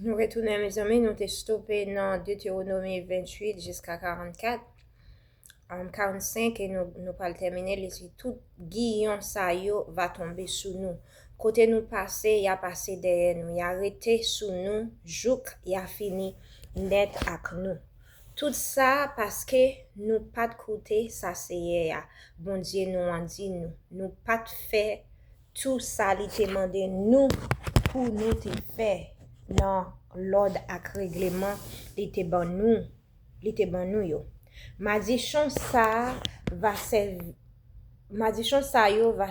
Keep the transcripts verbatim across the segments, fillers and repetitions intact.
Nou retounen, mezanmi, nou te stope nan Deutéronomie vingt-huit jiska quarante-quatre, um, quarante-cinq, e nou, nou pral tèmine li. Se tout giyon sa yo va tonbe sou nou. Kote nou pase, y a pase dèyè nou. Y a rete sou nou jouk y a fini nèt ak nou. Tout sa paske nou pa t koute sa Seyè a, Bondye nou an, di nou. Nou pa t fè tou sa li te mande nou pou nou te fè nan lòd ak regleman li te ban nou, li te ban nou yo. Madichon sa a va sèvi, madichon sa yo va,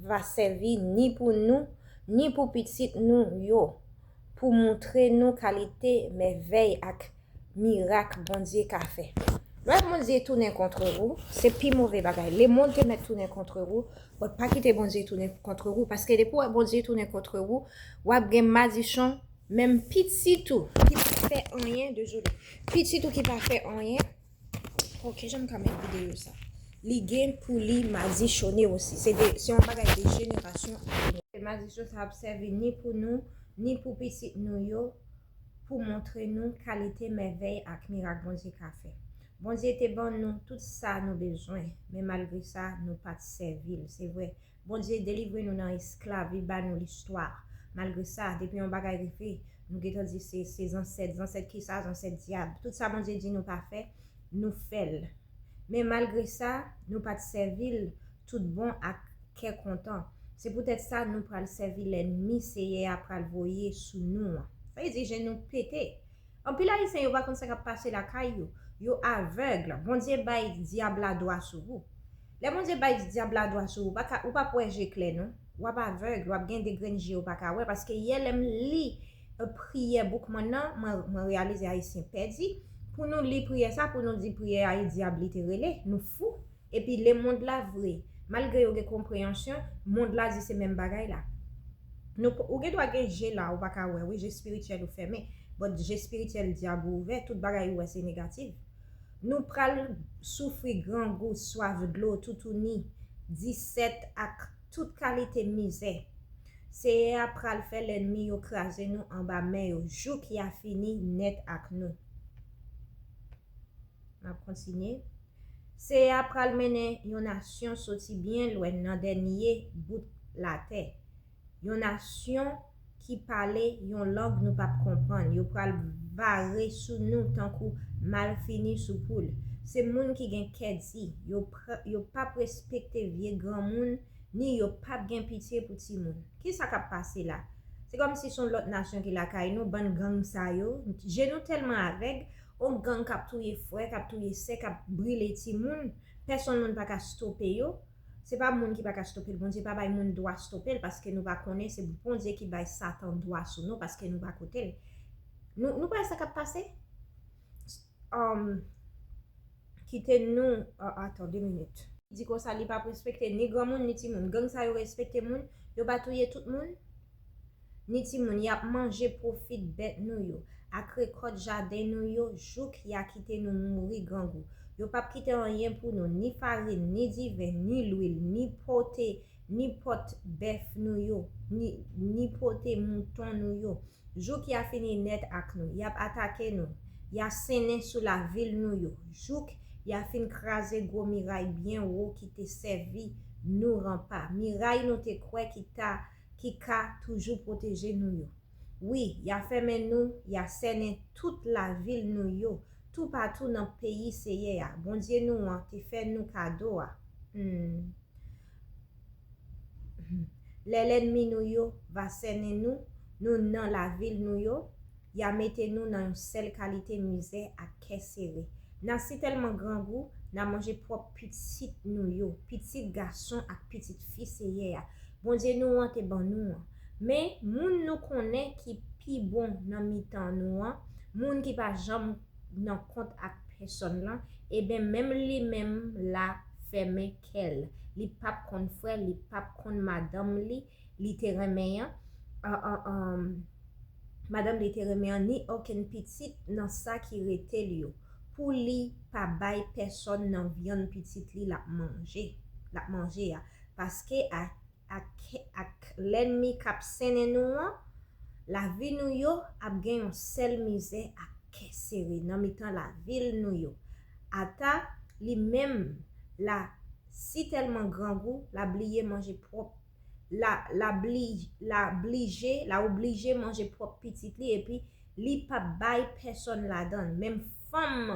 va sèvi ni pou nou, ni pou pitit nou yo, pou montre nou kalite mèvèy ak mirak Bondye ka fè. Lè Bondye tounen kont ou, se pi move bagay. Lemonn te mèt tounen kont ou, but pa kite Bondye tounen kont ou, paske depi w wè Bondye tounen kont ou, w ap gen madichon, menm pitit ou ki pa fè anyen, dezole, pitit ou ki pa fè anyen, ok, jan m ka met videyo sa. Li gen pou li madichone osi. Se de, se yon bagay de jenerasyon a jenerasyon. Madichon sa ap sèvi ni pou nou, ni pou pitit nou yo, pou montre nou kalite mèvèy ak mirak Bondye ka fè. Bondye te ban nou tout sa nou bezwen, men malgre sa, nou pa t sèvi l, se vre. Bondye delivre nou nan esklav, li ba nou listwa. Malgre sa, depi yon bagay rive, nou gentan di se, se zansèt, zansèt kisa, zansèt dyab. Tout sa Bondye di nou pa fè, nou fè l. Men malgre sa, nou pa t sèvi l tout bon ak kè kontan. Se poutèt sa nou pral sèvi lènmi Seyè a pral voye sou nou an. Sa vle di je nou pete. Anpil Ayisyen yo pa konn sa k ap pase lakay yo. Yo avèg. Bondye bay dyab la dwa sou ou. Lè Bondye bay dyab la dwa sou ou, ou pa ka, ou p ap wè je klè non. W ap avèg, w ap gen de grenn je ou pa ka wè. Paske yè lè m li, euh, priyè Boukman nan, mwen, mwen reyalize Ayisyen pèdi. Pou nou li priyè sa, pou nou di priyè a e dyab li te rele, nou fou. Epi lemonn la vre, malgre yo gen konpreyansyon, monn la di se menm bagay la. Nou p-, ou gen dwa gen je la, ou pa ka wè, wi, je espirityèl ou fèmen, but je espirityèl dyab ou ouvè, tout bagay ou wè se negatif. Nou pral soufri grangou, swaf dlo, toutouni, disèt ak tout kalite mizè. Seyè a pral fè lènmi yo kraze nou anba men yo, jouk y a fini nèt ak nou. M ap kontinye. Seyè a pral mennen yon nasyon soti byen lwen nan dènye bout latè. Yon nasyon ki pale yon lang nou p ap konprann. Yo pral vare sou nou tankou malfini sou poul. Se moun ki gen kè di. Yo pr-, yo p ap respekte vye granmoun, ni yo p ap gen pitye pou timoun. Kisa k ap pase la? Se kòmsi se yon lòt nasyon ki lakay nou, bann gang sa yo. Je nou tèlman avèg, yon gang k ap touye frè, k ap touye sè, k ap brile timoun, pèsonn moun pa ka stope yo. Se pa moun ki pa ka stope l, Bondye pa bay moun dwa stope l, paske nou pa konnen se Bondye ki bay Satan dwa sou nou, paske nou pa koute l. Nou, nou pa wè sa k ap pase? Um, kite nou, uh, atann, de minit. Di konsa, li p ap respekte ni granmoun, ni timoun. Gang sa yo respekte moun, yo pa touye tout moun, ni timoun. Y ap manje pwofit bèt nou yo, ak rekòt jaden nou yo, jouk y a kite nou mouri grangou. Yo p ap kite anyen pou nou, ni farin, ni diven, ni lwil, ni pote, ni pòt bèf nou yo, ni, ni pote mouton nou yo. Jouk y a fini nèt ak nou, y ap atake nou, y a sennen sou lavil nou yo, jouk y a fin kraze gwo miray byen wo ki te sèvi nou ranpa, miray nou te kwè ki ta, ki ka toujou pwoteje nou yo. Wi, y a fèmen nou, y a sènen tout lavil nou yo, toupatou nan peyi Seyè a, Bondye nou an, te fè nou kado a. Hmm. Lè lènmi nou yo va sènen nou, nou nan lavil nou yo, y a mete nou nan yon sèl kalite mizè ak kè sere. N a sitèlman grangou, n a manje pwòp pitit nou yo, pitit gason ak pitit fi Seyè a, Bondye nou an, te ban nou an. Men, moun nou konnen ki pi bon nan mitan nou an, moun ki pa janm nan kont ak pèsonn lan, ebyen, menm li menm la fèmen kè l. Li p ap konn frè l, li p ap konn madanm li, li te renmen an, an, an, an, madanm li te renmen an, ni okenn pitit nan sa ki rete l yo, pou li pa bay pèsonn nan vyann pitit li l ap manje, l ap manje a, paske a ak, ak lènmi k ap sennen nou an, Lavi nou yo ap gen yon sèl mizè ak kè sere nan mitan lavil nou yo. Ata li menm la si tèlman grangou, la bliye manje pwòp, la, la bli, la blije, la oblije manje pwòp pitit li, epi li p ap bay pèsòn ladan l. Menm fanm,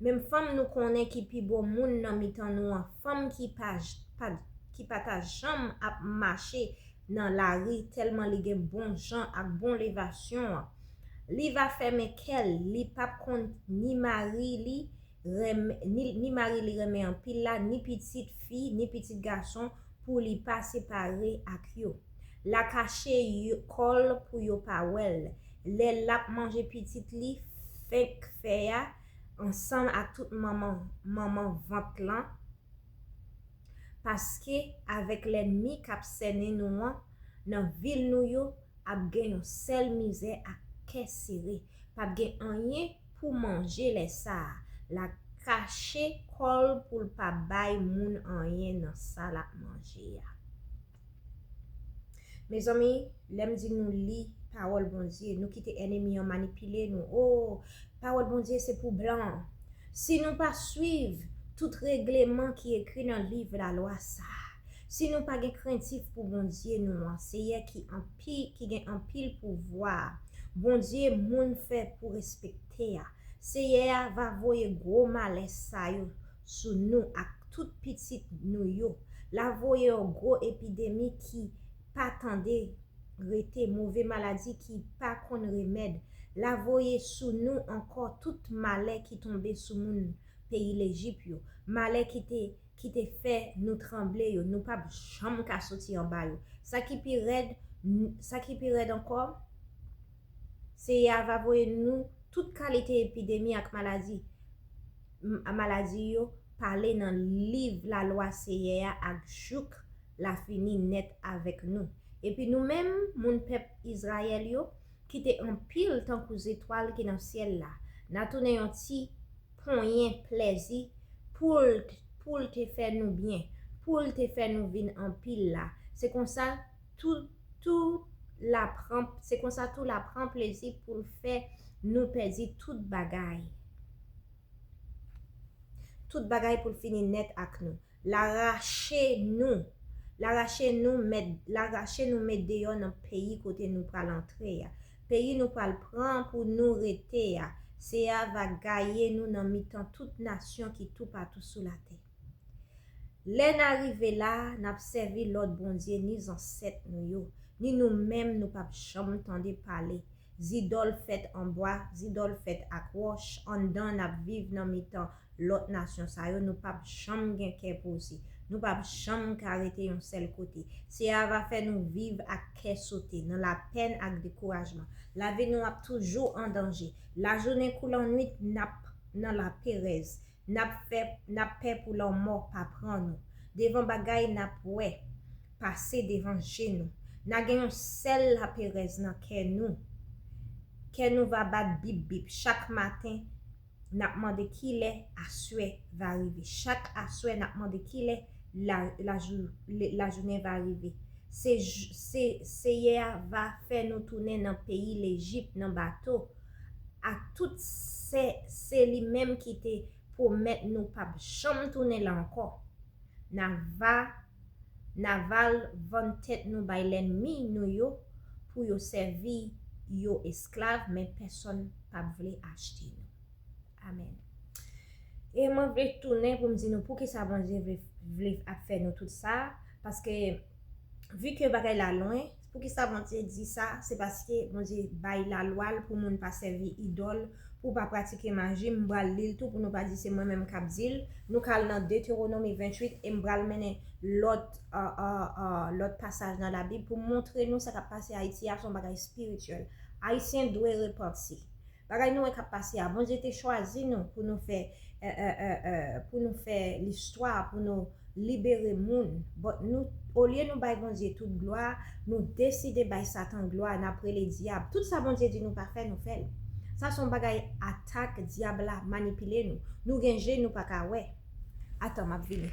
menm fanm nou konnen ki pi bon moun nan mitan nou an, fanm ki pa, pa, ki pa ta janm ap mache nan lari tèlman li gen bon jan ak bon levasyon an. Li va fèmen kè l, li p ap konn ni mari li renmen, ni, ni mari li renmen anpil la, ni pitit fi, ni pitit gason pou li pa separe ak yo. La kache kò l pou yo pa wè l. Lè l ap manje pitit li fenk fè a, ansanm ak tout manman, manman vant lan, paske avèk lènmi k ap sènen nou an, nan vil nou yo, ap gen yon sèl mizè ak kè sere. P ap gen anyen pou manje lè sa a. L a kache kò l pou l pa bay moun anyen nan sa l ap manje a. Mezanmi, lè m di nou li pawòl Bondye, nou kite ènmi an manipile nou. O, pawòl Bondye se pou blan. Si nou pa swiv tout regleman ki ekri nan liv lalwa sa a, si nou pa gen krentif pou Bondye nou an, Seyè ki anpi, ki gen anpil pouvwa a, Bondye moun fè pou respekte a, Seyè a va voye gwo malè sa yo sou nou ak tout pitit nou yo. L a voye yon gwo epidemi ki pa tande rete, move maladi ki pa konn remèd. L a voye sou nou ankò tout malè ki tonbe sou moun peyi Lejip yo, malè ki te, ki te fè nou tranble yo, nou p ap janm ka soti anba yo. Sa ki pi rèd, n-, sa ki pi rèd ankò, Seyè a va voye nou tout kalite epidemi ak maladi, m-, maladi yo pale nan liv lalwa Seyè a ak jouk l a fini nèt avèk nou. Epi nou menm, moun pèp Izrayèl yo, ki te anpil tankou zetwal ki nan syèl la, n a tounen yon ti ponyen plèzi pou l, pou l te fè nou byen, pou l te fè nou vin anpil la. Se konsa, tou, tou l a pran, se konsa tou l a pran plezi pou l fè nou pèdi tout bagay. Tout bagay pou l fini nèt ak nou. L a rache nou. L a rache nou met, l a rache nou met deyò nan peyi kote nou pral antre a. Peyi nou pral pran pou nou rete a. Seyè a va gaye nou nan mitan tout nasyon ki toupatou sou latè. Lè n a rive la, n ap sèvi lòt bondye ni zansèt nou yo, ni nou menm nou p ap janm tande pale. Zidòl fèt an bwa, zidòl fèt ak wòch, anndan n ap viv nan mitan lòt nasyon sa yo, nou p ap janm gen kè poze. Nou p ap janm ka rete yon sèl kote. Seyè a va fè nou viv ak kè sote, nan lapèn ak dekourajman. Lavi nou ap toujou an danje. Lajounen kou lannwit, n ap nan laperèz. N ap fè, n ap pè pou lanmò pa pran nou. Devan bagay n ap wè pase devan je nou. N a gen yon sèl laperèz nan kè nou. Kè nou va bat bip bip. Chak maten, n ap mande kilè aswè va rive. Chak aswè, n ap mande kilè la, lajou-, le-, lajounen va rive. Se, se, Seyè a va fè nou tounen nan peyi Lejip, nan bato, ak tout se, se li menm ki te pwomèt nou p ap janm tounen la ankò. N a va, n a va l vann tèt nou bay lènmi nou yo pou yo sèvi yo esklav, men pèsonn p ap vle achte nou. Amèn. E mwen vle tounen pou m di nou poukisa Bondye vle, vle ap fè nou tout sa, paske vi ke bagay la lwen, poukisa Bondye di sa, se paske Bondye bay lalwa l pou moun pa sèvi idòl, pou pa pratike maji. M pral li l tou pou nou pa di se mwen menm k ap di l. Nou ka al nan Detewonòmi venntuit e m pral mennen lòt, a, a, a, lòt pasaj nan Labib pou montre nou sa k ap pase Ayiti a se yon bagay espirityèl. Ayisyen dwe repanti. Bagay nou wè k ap pase a, Bondye te chwazi nou pou nou fè, e, e, e, e, pou nou fè listwa, pou nou libere moun. But nou, olye nou bay Bondye tout glwa, nou deside bay Satan glwa, n ap rele dyab. Tout sa Bondye di nou pa fè, nou fè l. Sa se yon bagay atak dyab la manipile nou. Nou gen je, nou pa ka wè. Atan, m ap vini.